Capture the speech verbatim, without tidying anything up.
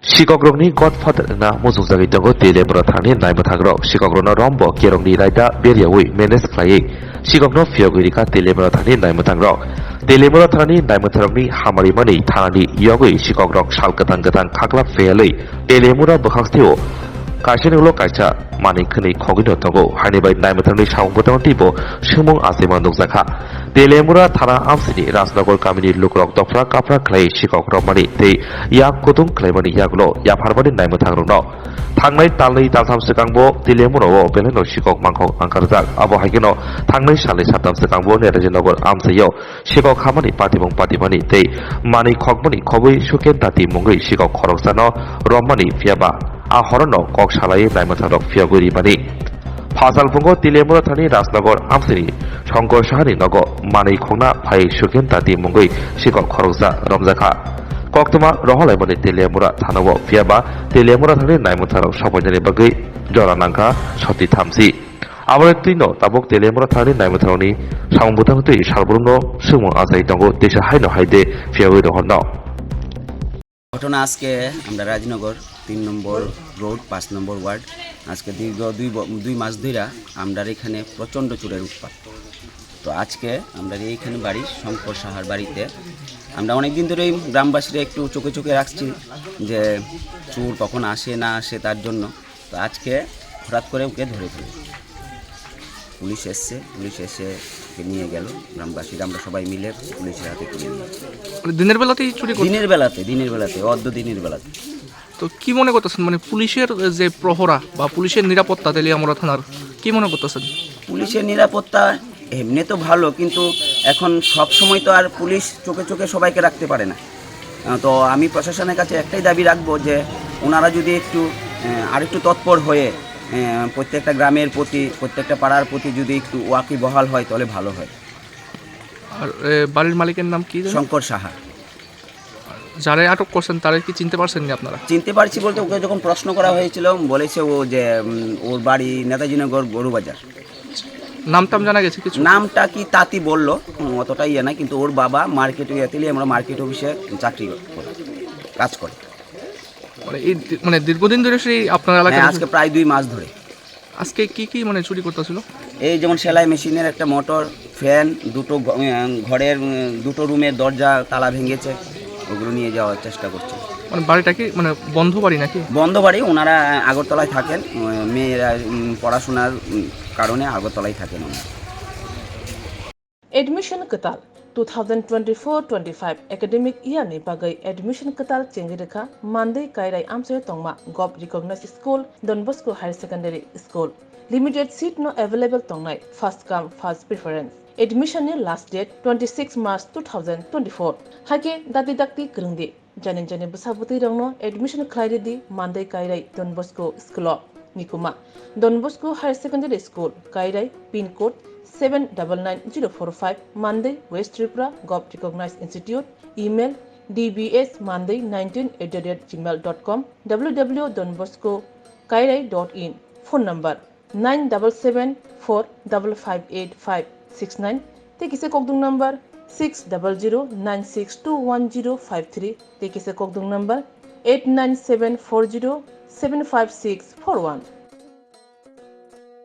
Sikokrokni godfather wngna muchungjagwi tongo Telemura thani naimwthangrok. Sikokrokno rombo kerongni raida beriyawi manage khlaiwi sikokno phiyogwi rikha Telemura thani naimwthangrok. Telemura thani naimwthangrokni hamari mani thanani yogwi sikokrok sal kwthang kwthang khakla pheyalwi Telemura bwkhak stheo kaisani ulo kaisa manwi khwnwi khogwino tongo. Haini bai naimwthangrokni samung bwtangno teibo swngmung achaima nukjakha. Telemura thana amsini Rajnagar kamini lukurok dophra kaphra khlai sikok romani tei yak kutung khlaimani yagulo yapharmani naimwthangrokno. Thangnai talnwi taltham swkangbo Telemura o belaino sikok mangkhok angkarjak. Abo hai kheno thangnai salni satham swkangbo Netaji Nagar amchaio sikok hamani patibong patibani tei manwi khokmani khobwi Suken Tati mungwi sikok khoroksano romani phiyaba a horono kok salai naimwthangrok phiyogwi rimani. Phasal phungo Telemura thani Rajnagar amsini Shankar Sahani nogo manwi khokna phai Suken Tati mungwi sikok khoroksa romjakha. Koktwma roholaimani Telemura thanao phiyaba Telemura thani naimwthangrok sopainani bagwi jora nangkha soti thamsi. Aboni twino tabuk Telemura thani naimwthangrokni samung bwtang twi salbrumno swngmung achai tongo teisa haino haide phiyogwi rohorno. ঘটনা আজকে আমরা রাজনগর তিন নম্বর রোড, পাঁচ নম্বর ওয়ার্ড, আজকে দীর্ঘ দুই ব-, দুই মাস ধইরা আমরার এখানে প্রচণ্ড চোরের উৎপাত। তো আজকে আমরা এইখানে বাড়ি শঙ্কর সাহার বাড়িতে আমরা অনেক দিন ধরেই গ্রামবাসীরা একটু চোখে চোখে রাখছি যে চোর কখন আসে না আসে তার জন্য। তো আজকে হঠাৎ করে ওকে ধরে ফেলে। পুলিশ এসছে, পুলিশ এসে ওকে নিয়ে গেল। গ্রামবাসীরা আমরা সবাই মিলে পুলিশের হাতে তুলে দিয়েছি। মানে দিনের বেলাতেই চুরি করছে? দিনের বেলাতে, দিনের বেলাতে, অর্ধ দিনের বেলাতে। তো কি মনে করতেছেন, মানে পুলিশের যে প্রহরা বা পুলিশের নিরাপত্তা তেলিয়ামুড়া থানার, কি মনে করতেছেন? পুলিশের নিরাপত্তা এমনি তো ভালো, কিন্তু এখন সব সময় তো আর পুলিশ চোখে চোখে সবাইকে রাখতে পারে না। আহ, তো আমি প্রশাসনের কাছে একটাই দাবি রাখবো যে ওনারা যদি একটু, আহ, আরেকটু তৎপর হয়ে, আহ, প্রত্যেকটা গ্রামের প্রতি, প্রত্যেকটা পাড়ার প্রতি যদি একটু ওয়াকিবহাল হয়, তাহলে ভালো হয়। আর, এ, বাড়ির মালিকের নাম কি যেন? শঙ্কর সাহা। যারে আটক করছেন, তারে কি চিনতে পারছেন নি আপনারা? চিনতে পারছি বলতে, ওকে যখন প্রশ্ন করা হয়েছিল, বলেছে ও যে, উম, ওর বাড়ি নেতাজি নগর, গরুবাজার। নাম টাম জানা গেছে কিছু? নামটা কি তাতি বললো, উম, অতটা ইয়ে না, কিন্তু ওর বাবা মার্কেট, ইয়ে, তেলিয়ামুড়া মার্কেট অফিসে চাকরি করে, কাজ করে। মানে এই দি-, মানে দীর্ঘদিন ধরে সেই আপনার এলাকায় হ্যাঁ, আজকে প্রায় দুই মাস ধরে। আজকে কি কি মানে চুরি করতেছিল? এই যেমন সেলাই মেশিনের একটা মোটর, ফ্যান, দুটো ঘ-, উম, ঘরের, উম, দুটো রুমের দরজা তালা ভেঙেছে, ওগুলো নিয়ে যাওয়ার চেষ্টা করছে। মানে বাড়িটা কি মানে বন্ধ বাড়ি নাকি? বন্ধ বাড়ি, ওনারা আগরতলায় থাকেন, উম, মেয়েরা, উম, পড়াশোনার, উম, কারণে আগরতলায় থাকেন ওনারা। Admission kwtal two thousand twenty-four twenty-five academic year ni bagwi admission kwtal chengwi rwkha Mandwi Kairai amchaio tongma Govt Recognized School, Don Bosco Higher Secondary School. Limited seat no available tongnai, first come first preference. Admission ni last date twenty-six March two thousand twenty-four. Haikhe dakti dakti kwrwngdi. Jani jani bwsa bwtwi rokno admission khlai rwdi Mandai Kairai Don Bosco School o. Nikuma, Don Bosco Higher Secondary School, Kairai, pin code seven double nine zero four five, Mandai, West Tripura, Govt Recognized Institute, email D B S Mandai nineteen at the rate gmail dot com, W W W dot don bosco kairai dot in, phone number nine double seven four double five eight five six nine, tei kisa kokdwng number six double zero nine six two one zero five three, tei kisa kokdwng number eight nine seven four zero seven five six four one.